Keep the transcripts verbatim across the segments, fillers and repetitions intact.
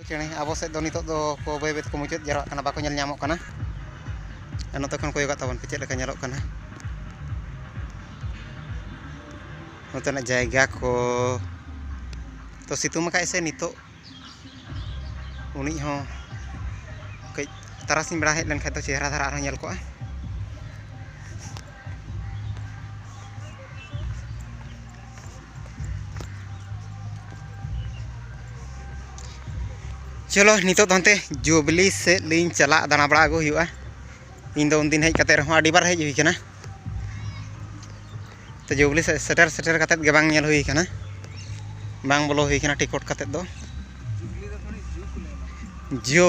ᱪᱮᱬᱮ ᱟᱵᱚ ᱥᱮᱫ ᱫᱚ ᱱᱤᱛᱚᱜ ᱫᱚ ᱠᱚ ᱵᱟᱹᱭ ᱵᱟᱹᱭ ᱛᱮᱠᱚ ᱢᱩᱪᱟᱹᱫ ᱡᱟᱣᱨᱟᱜ ᱠᱟᱱᱟ, ᱵᱟᱠᱚ ᱧᱮᱞ ᱧᱟᱢᱚᱜ ᱠᱟᱱᱟ᱾ ᱟᱨ ᱱᱚᱛᱮ ᱠᱷᱚᱱ ᱠᱚᱭᱚᱜᱟᱜ ᱛᱟᱵᱚᱱ ᱯᱮ, ᱪᱮᱫ ᱞᱮᱠᱟ ᱧᱮᱞᱚᱜ ᱠᱟᱱᱟ᱾ ᱱᱚᱛᱮᱱᱟᱜ ᱡᱟᱭᱜᱟ ᱠᱚ ᱛᱚ ᱥᱤᱛᱩᱝ ᱟᱠᱟᱫ ᱥᱮ ᱱᱤᱛᱚᱜ ᱩᱱᱤ ᱦᱚᱸ ᱠᱟᱹᱡ ᱛᱟᱨᱟᱥᱤᱧ ᱵᱮᱲᱟ ᱦᱮᱡ ᱞᱮᱱᱠᱷᱟᱱ ᱫᱚ ᱪᱮᱦᱨᱟ ᱫᱷᱟᱨᱟ ᱟᱨᱦᱚᱸ ᱧᱮᱞ ᱠᱚᱜᱼᱟ᱾ ᱪᱚᱞᱚ, ᱱᱤᱛᱚᱜ ᱫᱚ ᱦᱟᱱᱛᱮ ᱡᱩᱵᱽᱞᱤ ᱥᱮᱫ ᱞᱤᱧ ᱪᱟᱞᱟᱜ, ᱫᱟᱬᱟ ᱵᱟᱲᱟ ᱟᱹᱜᱩ ᱦᱩᱭᱩᱜᱼᱟ᱾ ᱤᱧ ᱫᱚ ᱩᱱᱫᱤᱱ ᱦᱮᱡ ᱠᱟᱛᱮ ᱨᱮᱦᱚᱸ ᱟᱹᱰᱤ ᱵᱟᱨ ᱦᱮᱡ ᱦᱩᱭ ᱠᱟᱱᱟ᱾ ᱛᱚ ᱡᱩᱵᱽᱞᱤ ᱥᱮᱫ ᱥᱮᱴᱮᱨ ᱥᱮᱴᱮᱨ ᱠᱟᱛᱮᱫ ᱜᱮ ᱵᱟᱝ ᱧᱮᱞ ᱦᱩᱭ ᱠᱟᱱᱟ, ᱵᱟᱝ ᱵᱚᱞᱚ ᱦᱩᱭ ᱠᱟᱱᱟ ᱴᱤᱠᱤᱴ ᱠᱟᱛᱮᱫ ᱫᱚ᱾ ᱡᱩᱵᱽᱞᱤ ᱫᱚ ᱠᱷᱟᱹᱞᱤ ᱡᱩ ᱠᱚ ᱞᱟᱹᱭᱟ᱾ ᱡᱩ,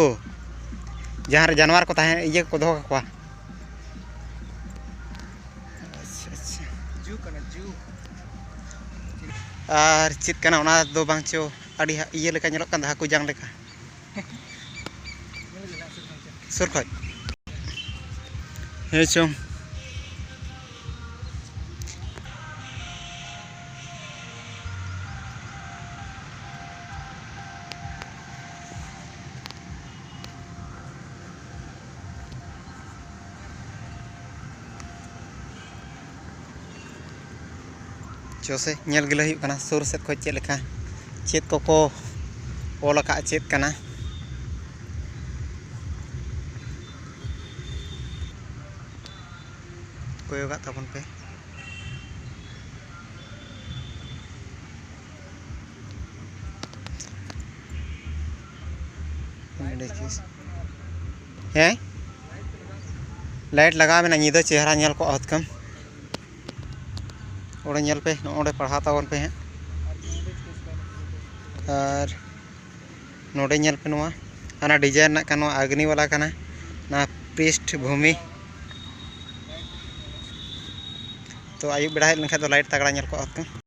ᱡᱟᱦᱟᱸ ᱨᱮ ᱡᱟᱱᱣᱟᱨ ᱠᱚ ᱛᱟᱦᱮᱸ, ᱤᱭᱟᱹ ᱠᱚ ᱫᱚᱦᱚ ᱠᱟᱠᱚᱣᱟ᱾ ᱟᱪᱪᱷᱟ, ᱟᱪᱪᱷᱟ᱾ ᱡᱩ ᱠᱟᱱᱟ, ᱡᱩ᱾ ᱟᱨ ᱪᱮᱫ ᱠᱟᱱᱟ ᱚᱱᱟ ᱫᱚ ᱵᱟᱝ ᱪᱚ, ᱟᱹᱰᱤ ᱦᱟ-, ᱤᱭᱟᱹ ᱞᱮᱠᱟ ᱧᱮᱞᱚᱜ ᱠᱟᱱ ᱫᱚ, ᱦᱟᱹᱠᱩ ᱡᱟᱝ ᱞᱮᱠᱟ᱾ ᱥᱩᱨ ᱠᱷᱚᱡ᱾ ᱦᱮᱸ ᱪᱚᱝ᱾ ᱪᱚ ᱥᱮ, ᱧᱮᱞ ᱜᱮᱞᱮ ᱦᱩᱭᱩᱜ ᱠᱟᱱᱟ ᱥᱩᱨ ᱥᱮᱫ ᱠᱷᱚᱡ ᱪᱮᱫ ᱞᱮᱠᱟ, ᱪᱮᱫ ᱠᱚᱠᱚ ᱚᱞ ᱟᱠᱟᱫ, ᱪᱮᱫ ᱠᱟᱱᱟ᱾ ᱠᱚᱭᱚᱜᱟᱜ ᱛᱟᱵᱚᱱ ᱯᱮ᱾ ᱦᱮᱸ, ᱞᱟᱭᱤᱴ ᱞᱟᱜᱟᱣ ᱢᱮᱱᱟᱜᱼᱟ, ᱧᱤᱫᱟᱹ ᱪᱮᱦᱨᱟ ᱧᱮᱞ ᱠᱚᱜᱼᱟ ᱦᱩᱛᱠᱟᱹᱢ᱾ ᱚᱸᱰᱮ ᱧᱮᱞ ᱯᱮ, ᱱᱚᱜᱼᱚ ᱱᱚᱸᱰᱮ ᱯᱟᱲᱦᱟᱣ ᱛᱟᱵᱚᱱ ᱯᱮ ᱦᱟᱸᱜ᱾ ᱟᱨ ᱱᱚᱰᱮ ᱧᱮᱞ ᱯᱮ, ᱱᱚᱣᱟ ᱦᱟᱱᱟ ᱰᱤᱡᱟᱭᱤᱱ ᱨᱮᱱᱟᱜ ᱠᱟᱱᱟ, ᱱᱚᱣᱟ ᱟᱜᱽᱱᱤ ᱵᱟᱞᱟ ᱠᱟᱱᱟ, ᱱᱚᱣᱟ ᱯᱨᱤᱥᱴ ᱵᱷᱩᱢᱤ᱾ ᱛᱚ ᱟᱹᱭᱩᱵ ᱵᱮᱲᱟ ᱦᱮᱡ ᱞᱮᱱᱠᱷᱟᱱ ᱫᱚ ᱞᱟᱭᱤᱴ ᱛᱟᱜᱲᱟ ᱧᱮᱞ ᱠᱚᱜᱼᱟ ᱦᱩᱛᱠᱟᱹᱢ᱾